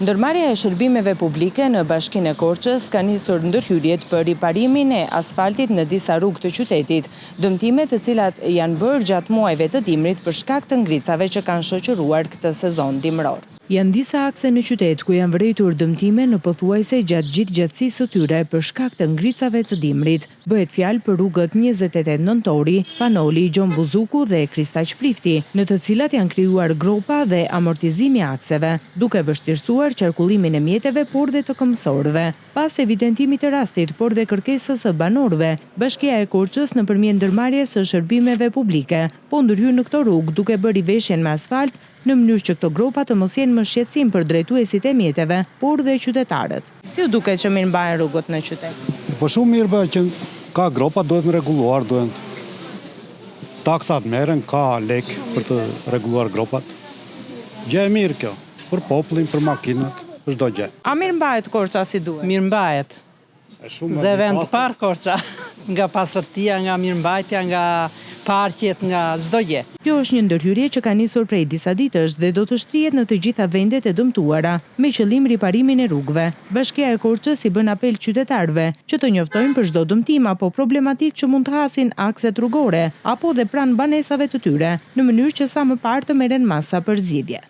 Ndërmarrja e Shërbimeve Publike në Bashkinë e Korçës ka nisur ndërhyrjet për riparimin e asfaltit në disa rrugë të qytetit, dëmtime të cilat janë bërë gjatë muajve të dimrit për shkak të ngricave që kanë shoqëruar këtë sezon dimëror. Janë disa akse në qytet ku janë vërejtur dëmtime në pothuajse gjatë gjithë gjatësisë së tyre për shkak të ngricave të dimrit. Bëhet fjalë për rrugët 28 Nëntori, Fan Noli, Gjon Buzuku dhe Kristaq Prifti, në të cilat janë krijuar gropa dhe amortizim i akseve, duke vështirësuar qarkullimin e mjeteve por dhe të këmbësorëve. Pas evidentimit të rastit, por dhe kërkesës së banorëve, Bashkia e Korçës nëpërmjet Ndërmarrjes së Shërbimeve Publike, po ndërhyn në këto rrugë duke bërë riveshjen me asfalt në mënyrë që këto gropa të mos jenë më shqetësim për drejtuesit e mjeteve, por dhe qytetarët. Si ju duket që mirëmbahen rrugët në qytet? Po shumë mirë bëhet që ka gropa duhet rregulluar, duhen taksat merren, ka lek për të rregulluar gropat. Gjë e mirë kjo, për popullin, për makinat, për çdo gjë. A mirëmbahet Korça si duhet? Mirëmbahet. Zë vend të parë Korça, nga pastërtia, nga mirëmbajtja, nga parqet, nga çdo gjë. Kjo është një ndërhyrje që ka nisur prej disa ditësh dhe do të shtrihet në të gjitha vendet e dëmtuara, me qëllim riparimin e rrugëve. Bashkia e Korçës i bën apel qytetarëve që të njoftojnë për çdo dëmtim apo problematikë që mund të hasin akset rrugore apo dhe pranë banesave të tyre, në mënyrë që sa më parë të merren masa për zgjidhje.